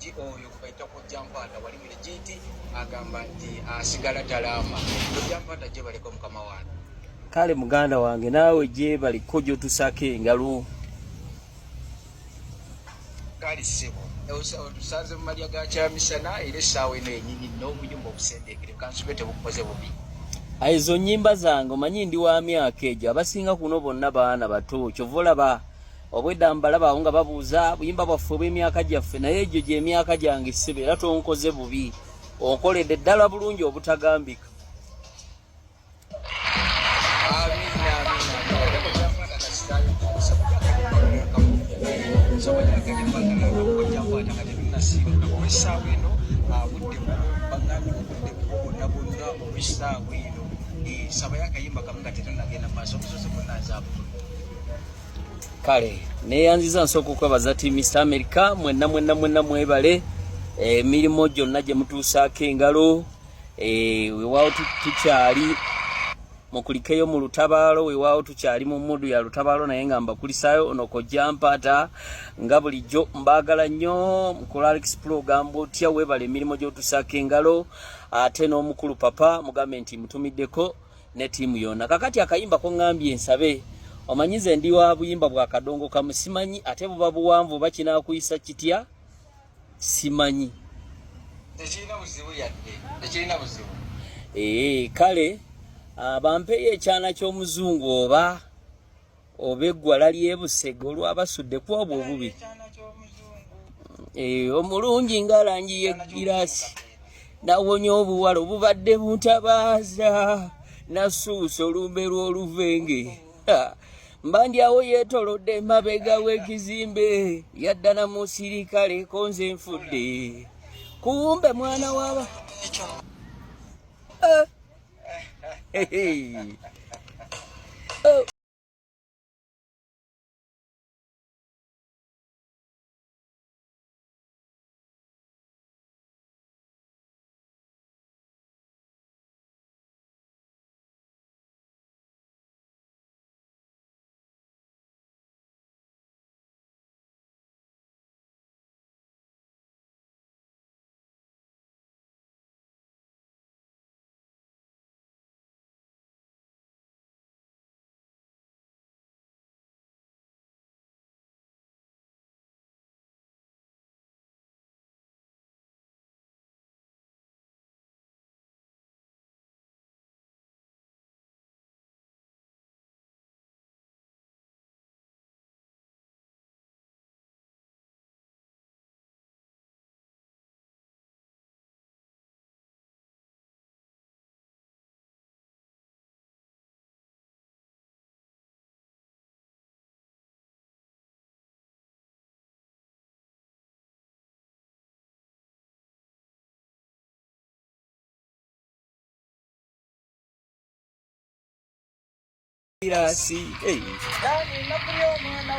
Bulungi oyo gwebayita Kojja Mpaata wali mu Legit agamba nti asigala talaama. Kojja Mpaata, gye baleko mukama wange. Kale muganda wange, naawe gyebaliko gyotusako engalo. Kale ssebo, otusanze mu malya ga kyamisana, era essaawa eno yenyini n'obuyumba obusendeekere kansube tebukukoze bubi. Ezo nnyimba zange, omanyi ndi wa myaka egyo. Abasinga kuno bonna baana bato, kyova olaba obwedda mbalaba awo nga babuuza buyimba bwaffe obw'emyaka gyaffe, naye egyo gy'emyaka gyange ssebo, era tonkoze bubi, onkoledde ddala bulungi obutagambika. Amiina, amiina. Essaawa eno budde bagambye obudde bwonna bwonna obwessaawa eno, sabayo akayimba kamu nga tetunagenda maaso, obusozi bwonna nzaabuto. Kale neyanziza, nsooka okwebaza ti Mr America, mwenna mwenna mwenna mwebale emirimu gyonna gye mutuusaako engalo. Weewaawo tukyali mukulikeyo mu lutabaalo, weewaawo tukyali mu mudu ya lutabaalo, naye nga mbakulisaayo. Ono Kojja Mpaata nga bulijjo mbaagala nnyo. Mukulu Alex Pro, ogamba otya? Weebale emirimu gy'otusaako engalo, ate n'omukulu papa mugambe nti mutumiddeko ne tiimu yonna. Kakati akayimba koŋŋambye nsabe, omanyize ndi wa buyimba bwa kadongo kamu, simanyi ate buba buwanvu oba kinaakuyisa kitya, simanyi. Tekirina buzibu yadde, tekirina buzibu. Ee, kale bampeeyo ekyana ky'omuzungu oba eggwala ly'ebusega olwabasudde ku obwo obubi. Ekyana ky'omuzungu. Omulungi nga langi y'eggirasi, nawonya obuwala obubadde buntabaaza, nasuusa olumbe lw'oluvenge. Ha, mba ndi awo yeetolodde emabega w'ekizimbe, yadda na musirikale konze nfudde, kumbe mwana waba. Eh. Hey. Oh. Irasi. Hey. Nani omwana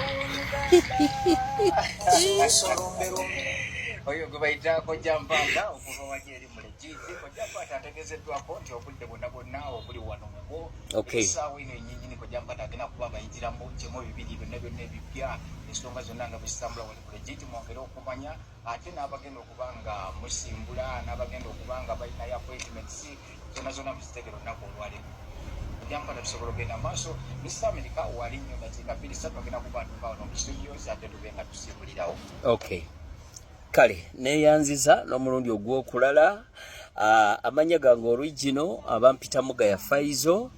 oyo gwe bayita Kojja Mpaata okuva wali eri mu Legit. Kojja Mpaata ategezeddwako nti obudde bwonna bwonna obuli wano mubwo, essaawa eno yenyinyini Kojja Mpaata agenda kuba abayitiramu kimu bibiri byonna byonna ebipya, ensonga zonna nga bwezitambula wali ku Legit, mwongere okumanya, ate n'abagenda okuba nga musimbula, n'abagenda okuba nga balinayo appointments zonna zonna muzitegere olunaku olwaleero. Kojja Mpaata, tusobola okugenda maaso. Mr America wali nnyo, dakiika 2 3 agenda kuba atuuka wano mu studios, ate tube nga tusimbulirawo. Okay. Kale neyanziza n'omulundi ogw'okulala. Amanya gange original abampita Mugaya Faizo,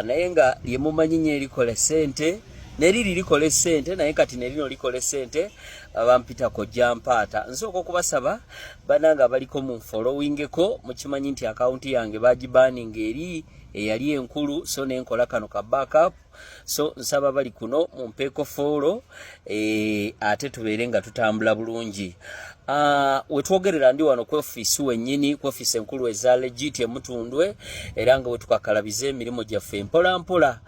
naye nga lyemumanyi nyo erikola sente neriri likola esente, naye kati nerino likola esente, abampita Kojja Mpaata. Nsooka okubasaba banange abaliko mu followingeko, mukimanyi nti akawunti yange bagibaninga eri eyali enkulu, so nenkola kano ka backup, so nsaba bali kuno mumpeeko follow, ate tubeere nga tutambula bulungi. Wetwogerera ndi wano ku ofiisi wennyini, ku ofiisi enkulu eza Legit emutundwe, era nga wetukakalabiza emirimu gyaffe mpola mpola,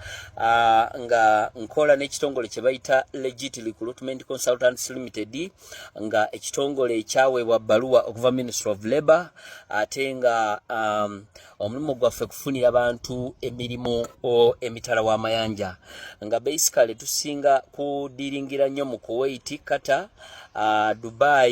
nga nkola n'ekitongole kye bayita Legit Recruitment Consultants Limited, nga ekitongole ekyaweebwa bbaluwa okuva Ministry of Labour, ate nga omulimu gwaffe kufunira bantu emirimu emitala w'amayanja, nga basically tusinga kudiringira nnyo mu Kuwait, Qatar, Dubai.